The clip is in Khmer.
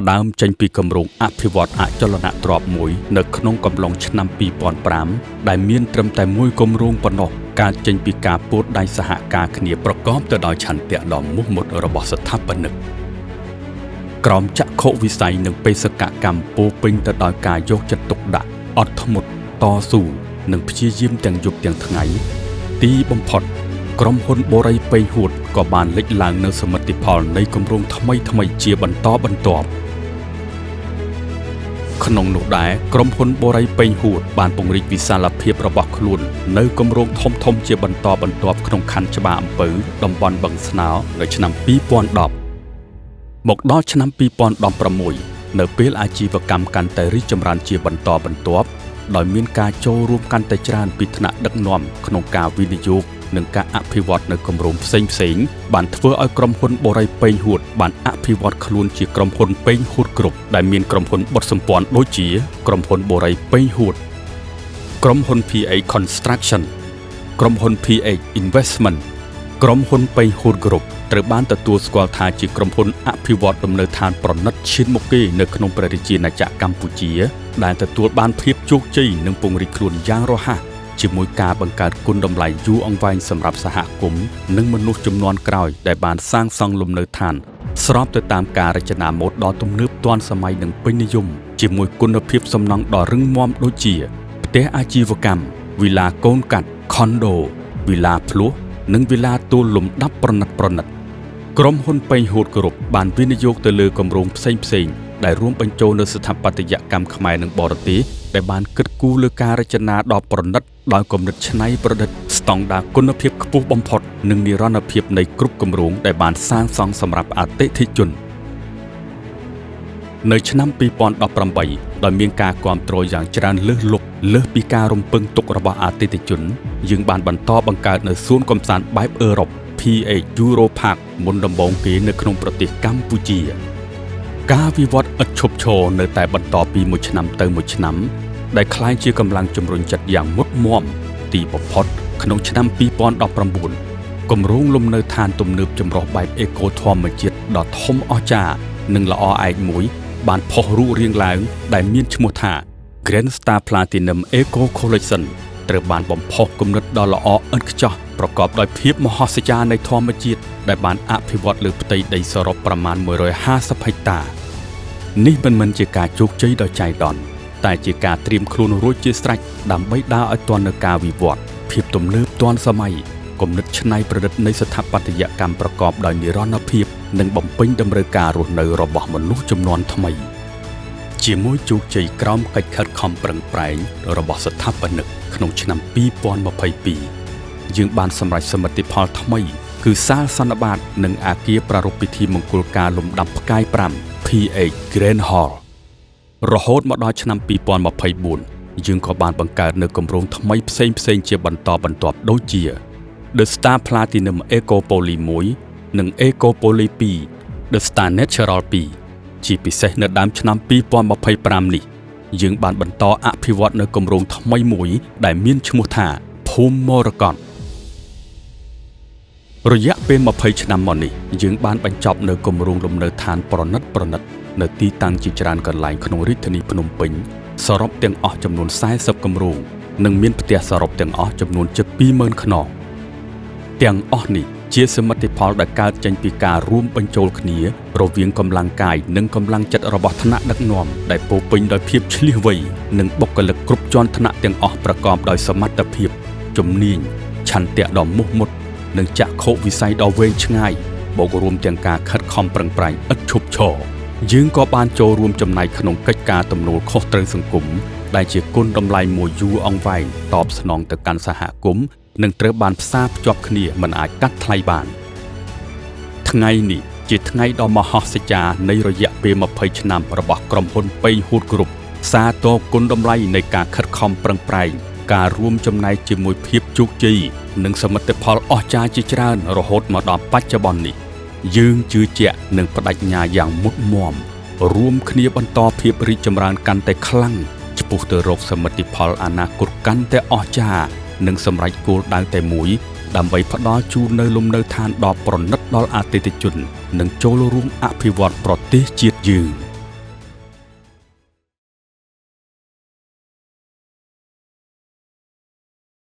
ផ្ដើមចេញពីគម្រោងអភិវឌ្ឍអចលនទ្រព្យមួយនៅក្នុងកំឡុងឆ្នាំ2005ដែលមានត្រឹមតែមួយគម្រោងប៉ុណ្ណោះកើតចេញពីការពួតដៃសហការគ្នាប្រកបទៅដោយឆន្ទៈដ៏មោះមុតរបស់ស្ថាបនិកក្រោមចក្ខុវិស័យនិងបេសកកម្មពោពេញទៅដោយការយកចិត្តទុកដាក់អត់ធ្មត់តស៊ូនិងព្យាយាមទាំងយប់ទាំងថ្ងៃទីបំផុតក្រុមហ៊ុនបូរីពេងហួតក៏បានលេចឡើងនូវសមិទ្ធផលនៃគម្រោងថ្មីៗជាបន្តបន្ទាប់ក្នុងនោះដែរក្រុមហ៊ុនបូរីពេងហួតបានពង្រីកវិសាលភាពរបស់ខ្លួននៅគម្រោងធំៗជាបន្តបន្ទាប់ក្នុងខណ្ឌច្បារអំពៅតំបន់បឹងស្នោនៅឆ្នាំ2010មកដល់ឆ្នាំ2016នៅពេលអាជីវកម្មកាន់តែរីកចម្រើនជាបន្តបន្ទាប់ដោយមានការចូលរួមកាន់តែច្រើនពីថ្នាក់ដឹកនាំក្នុងការវិនិយោគនិងការអភិវឌ្ឍនៅគម្រោងផ្សេងៗបានធ្វើឲ្យក្រុមហ៊ុនបូរីពេងហួតបានអភិវឌ្ឍខ្លួនជាក្រុមហ៊ុនពេងហួតគ្រប់ដែលមានក្រុមហ៊ុនបុត្រសម្ព័ន្ធដូចជាក្រុមហ៊ុនបូរីពេងហួតក្រុមហ៊ុន PA Construction ក្រុមហ៊ុន PH Investment ក្រុមហ៊ុនពេងហួតគ្រប់ត្រូវបានទទួលស្គាល់ថាជាក្រុមហ៊ុនអភិវឌ្ឍលំនៅឋានប្រណិតឈានមុខគេនៅក្នុងព្រះរាជាណាចក្រកម្ពុជាដែលទទួលបានភាពជោគជ័យនិងពង្រីកខ្លួនយ៉ាងរហ័សជាមួយការបង្កើតគុណតម្លៃយូរអង្វែងសម្រាប់សហគមន៍និងមនុស្សជំនាន់ក្រោយដែលបានសាងសង់លំនៅឋានស្របទៅតាមការរចនាម៉ូដដ៏ទំនើបទាន់សម័យនិងពេញនិយមជាមួយគុណភាពសំណង់ដ៏រឹងមាំដូចជាផ្ទះអាជីវកម្មវីឡាកូនកាត់ខុនដូវីឡាភ្លោះនិងវីឡាទួលលំដាប់ប្រណិតក្រុមហ៊ុនពេងហួតគ្រប់បានវិនិយោគទៅលើគម្រោងផ្សេងៗដែលរួមបញ្ចូលនូវស្ថាបត្យកម្មខ្មែរនិងបរទេសដែលបានគិតគូរលើការរចនាដ៏ប្រណិតដោយគំនិតច្នៃប្រឌិតស្តង់ដារគុណភាពខ្ពស់បំផុតនិងនិរន្តរភាពនៃគ្រប់គម្រោងដែលបានសាងសង់សម្រាប់អតិថិជននៅឆ្នាំ2018ដោយមានការគាំទ្រយ៉ាងច្រើនលើសលប់លើសពីការរំពឹងទុករបស់អតិថិជនយើងបានបន្តបង្កើតនៅសួនកម្សាន្តបែបអឺរ៉ុប PH Euro Park មុនដំបូងគេនៅក្នុងប្រទេសកម្ពុជាការវិវត្តឥតឈប់ឈរនៅតែបន្តពីមួយឆ្នាំទៅមួយឆ្នាំដែលក្លាយជាកម្លាំងជំរុញចិត្តយ៉ាងមុតមាំទីបំផុតក្នុងឆ្នាំ2019គម្រោងលំនៅឋានទំនើបចម្រុះបែបអេកូធម្មជាតិដ៏ធំអស្ចារ្យនិងល្អឯកមួយបានផុសរូបរាងឡើងដែលមានឈ្មោះថា Grand Star Platinum Eco Collection ត្រូវបានបំផុសគំនិតដ៏ល្អឥតខ្ចោះប្រកបដោយភាពមហស្ចារ្យនៃធម្មជាតិដែលបានអភិវឌ្ឍលើផ្ទៃដីសរុបប្រមាណ150ហិកតានេះមិនមែនជាការជោគជ័យដោយចៃដន្យតែជាការត្រៀមខ្លួនរួចជាស្រេចដើម្បីដើរឲ្យទាន់នឹងការវិវត្តភាពទំនើបទាន់សម័យគំនិតច្នៃប្រឌិតនៃស្ថាបត្យកម្មប្រកបដោយនិរន្តរភាពនិងបំពេញតម្រូវការរស់នៅរបស់មនុស្សជំនាន់ថ្មីជាមួយជោគជ័យក្រោមកិច្ចខិតខំប្រឹងប្រែងរបស់ស្ថាបនិកក្នុងឆ្នាំ2022យើងបានសម្រេចសមិទ្ធផលថ្មីគឺសាលសន្និបាតនិងអាគារប្រារព្ធពិធីមង្គលការលំដាប់ផ្កាយ5 PH Grand Hall រហូតមកដល់ឆ្នាំ2024យើងក៏បានបង្កើតនៅគម្រោងថ្មីផ្សេងៗជាបន្តបន្ទាប់ដូចជា The Star Platinum Eco Poly 1និង Eco Poly 2 The Star Natural 2ជាពិសេសនៅដើមឆ្នាំ2025នេះយើងបានបន្តអភិវឌ្ឍនៅគម្រោងថ្មីមួយដែលមានឈ្មោះថាភូមិមរកតរយៈពេល20ឆ្នាំមកនេះយើងបានបញ្ចប់នៅគម្រោងលំនៅឋានប្រណិតនៅទីតាំងជាច្រើនកន្លែងក្នុងរាជធានីភ្នំពេញសរុបទាំងអស់ចំនួន40គម្រោងនិងមានផ្ទះសរុបទាំងអស់ចំនួនជិត 20,000 ខ្នងទាំងអស់នេះជាសមិទ្ធផលដែលកើតចេញពីការរួមបញ្ចូលគ្នារវាងកម្លាំងកាយនិងកម្លាំងចិត្តរបស់ថ្នាក់ដឹកនាំដែលពោពេញដោយភាពឈ្លាសវៃនិងបុគ្គលិកគ្រប់ជាន់ថ្នាក់ទាំងអស់ប្រកបដោយសមត្ថភាពជំនាញឆន្ទៈដ៏មោះមុតនិងចក្ខុវិស័យដ៏វែងឆ្ងាយបូករួមទាំងការខិតខំប្រឹងប្រែងឥតឈប់ឈរយើងក៏បានចូលរួមចំណែកក្នុងកិច្ចការទំនួលខុសត្រូវសង្គមដែលជាគុណតម្លៃមួយយូរអង្វែងតបស្នងទៅកាន់សហគមន៍និងត្រូវបានផ្សារភ្ជាប់គ្នាមិនអាចកាត់ថ្លៃបានថ្ងៃនេះជាថ្ងៃដ៏មហស្ចារ្យនៃរយៈពេល20ឆ្នាំរបស់ក្រុមហ៊ុនពេងហួតគ្រប់សាទរគុណតម្លៃនៃការខិតខំប្រឹងប្រែងការរួមចំណែកជាមួយភាពជោគជ័យនិងសមិទ្ធផលអស្ចារ្យជាច្រើនរហូតមកដល់បច្ចុប្បន្ននេះយើងជឿជាក់និងបដិញ្ញាយ៉ាងមុតមាំរួមគ្នាបន្តភាពរីកចម្រើនកាន់តែខ្លាំងឆ្ពោះទៅរកសមិទ្ធផលអនាគតកាន់តែអស្ចារ្យនិងសម្រេចគោលដៅតែមួយ ដើម្បីផ្ដល់ជូននូវលំនៅឋានដ៏ប្រណិតដល់អតិថិជន និងចូលរួមអភិវឌ្ឍប្រទេសជាតិយើង។